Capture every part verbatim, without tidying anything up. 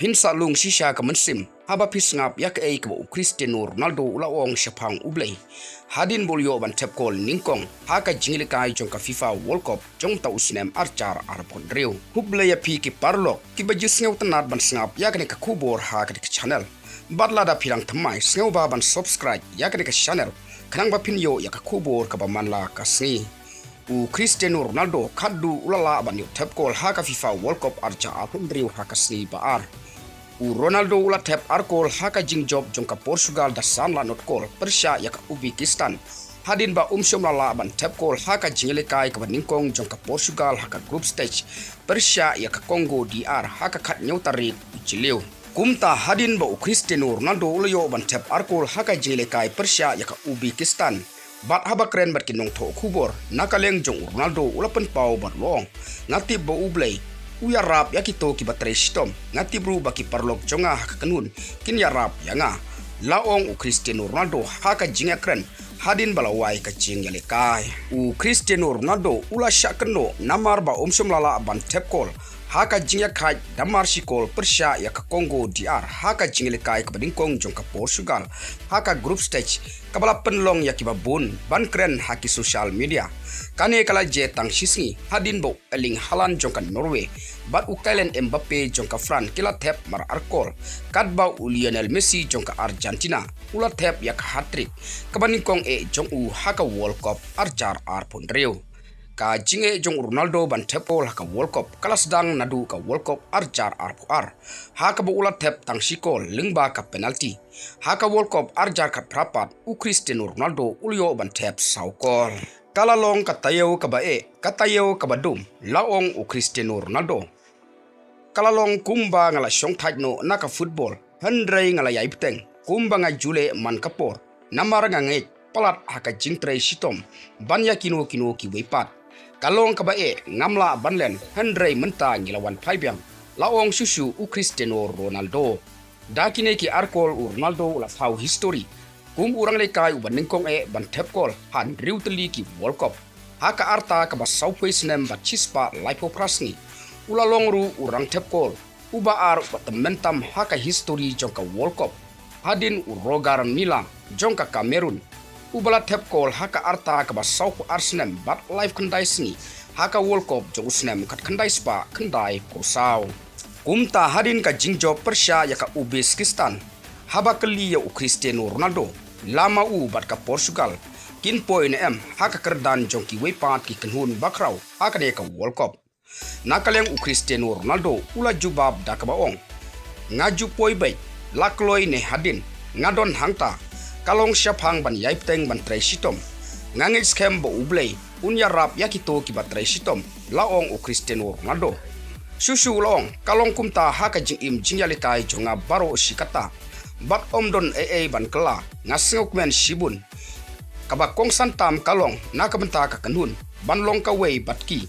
Phin sa lung shisha ka mynsiem haba phi sngap ïa kaei kaba u Cristiano Ronaldo u la ong shaphang U Blei hadien ba u la ïoh ban thep kol nyngkong ha ka jingïalehkai jong ka FIFA World Cup jong uta u snem arhajar arphew hynriew. Khublei ïa phi ki paralok kiba ju sngewtynnat ban sngap ïa kane ka khubor ha kane ka channel. Bad lada phi dang thymmai, sngewbha ban subscribe ïa kane ka channel khnang ba phin ïoh ïa ka khubor kaba man la ka sngi. U Cristiano Ronaldo khadduh u la lah ban ïoh thep kol ha ka FIFA World Cup arhajar arphew hynriew ha ka sngi ba ar. U Ronaldo u la thep ar kol ha ka jingjop jong ka Portugal da san la not kol pyrshah ïa ka Uzbekistan, hadien ba um shym la lah ban thep kol ha ka jingïalehkai kaba nyngkong jong ka Portugal ha ka group stage pyrshah ïa ka Congo D R ha ka khathynñiew tarik u Jylliew. Kumta hadien ba u Cristiano Ronaldo u la ïoh ban thep ar kol ha ka jingïalehkai pyrshah ïa ka Uzbekistan, bad haba kren bad ki nongthoh khubor, na ka liang jong u Ronaldo u la pynpaw bad u la ong, nga tip ba U Blei u ïarap ïa kito kiba trei shitom. Nga tip ruh ba ki paralok jong nga ha ka kynhun kin ïarap ïa nga, la ong u Cristiano Ronaldo ha ka jingïakren hadien ba la wai ka jingïalehkai. U Cristiano Ronaldo u la shah kynnoh namar ba um shym la lah ban thep kol ha ka jingïakhaid da mar shi kol pyrshah ïa ka Congo D R ha ka jingïalehkai kaba nyngkong jong ka Portugal ha ka group stage, kaba la pynlong ïa kiba bun ban kren ha ki social media. Kane ka la jia tang shisngi hadien ba u Erling Haaland jong ka Norway bad u Kylian Mbappe jong ka France ki la thep mar ar kol, katba u Lionel Messi jong ka Argentina u la thep ïa ka hat-trick kaba nyngkong eh jong u ha ka World Cup arhajar arphew hynriew. Ka jingeh jong u Ronaldo ban thep kol ha ka World Cup ka la sdang naduh ka World Cup arhajar arphew ar, ha kaba u la thep tang shi kol lyngba ka penalty. Ha ka World Cup arhajar khatphra pat, u Cristiano Ronaldo u la ïoh ban thep saw kol. Ka la long ka taïew kaba eh, ka taïew kaba dum, la ong u Cristiano Ronaldo. Ka la long kumba nga la shongthait noh na ka football, hynrei nga la ïai bteng kumba nga ju leh man ka por, namar nga ngeit palat ha ka jingtrei shitom ban ïa kino kino kiwei pat. Ka long kaba eh, ngam lah ban len, hynrei mynta ngi la wan phai biang, la ong shuh shuh u Cristiano Ronaldo. Da kine ki ar kol u Ronaldo u la thaw history kum u rangïalehkai uba nyngkong eh ban thep kol ha hynriew tylli ki World Cup ha ka rta kaba sawphew snem bad shispah laiphew phra sngi. U la long ruh u rangthep kol uba ar uba tymmen tam ha ka history jong ka World Cup, hadien u Roger Milla jong ka Cameroon, uba la thep kol ha ka rta kaba sawphew ar snem bad laiphew khyndai sngi ha ka World Cup jong u snem khatkhyndai spah khyndaiphew saw. Kumta hadien ka jingjop pyrshah ïa ka Uzbekistan, haba kylli ïa u Cristiano Ronaldo, la ma u bad ka Portugal kin poi ne em ha ka kyrdan jong kiwei pat ki kynhun bakhraw ha kane ka World Cup. Na ka liang u Cristiano Ronaldo u la jubab da kaba ong, nga ju poi beit, la kloi ne hadien, nga don hangta, ka long shaphang ban ïai bteng ban trei shitom. Nga ngeit skhem ba U Blei un ïarap ïa kito kiba trei shitom, la ong u Cristiano Ronaldo. Shuh shuh u la ong, ka long kumta ha ka jingim jingïalehkai jong nga baroh shi katta, bad ym don ei ei ban kylla, nga sngewkmen shibun. Kaba kongsan tam ka long na ka bynta ka kynhun ban long kawei bad ki,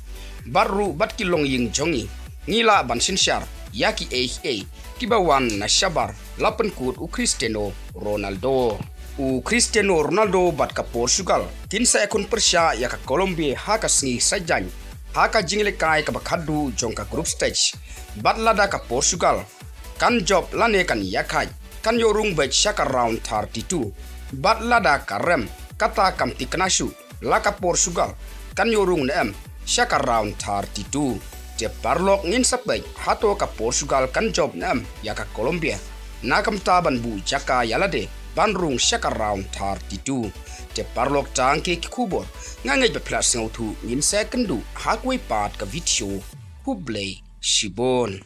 bad ruh bad ki longïing jong ngi, ngi lah ban synshar ïa kiei kiei kiba wan na shabar, la pynkut u Cristiano Ronaldo. U Cristiano Ronaldo bad ka Portugal kin sa ïakhun pyrshah ïa ka Colombia ha ka sngi Saitjaiñ ha ka jingïalehkai kaba khadduh jong ka group stage. Bad lada ka Portugal kan jop lane kan ïakhaid, kan ïoh rung beit sha ka round thirty-two. Bad lada ka rem, kata kam thikna shuh la ka Portugal kan ïoh rung ne em sha ka round thirty-two. Te paralok, ngin sa peit hato ka Portugal kan jop ne em ïa ka Colombia, na ka bynta ban buh jaka ïa lade ban rung sha ka round thirty-two. Te paralok, tang ki khubor, nga ngeit ba phi la sngewthuh, ngin sa ïakynduh ha kawei pat ka video. Khublei shibun.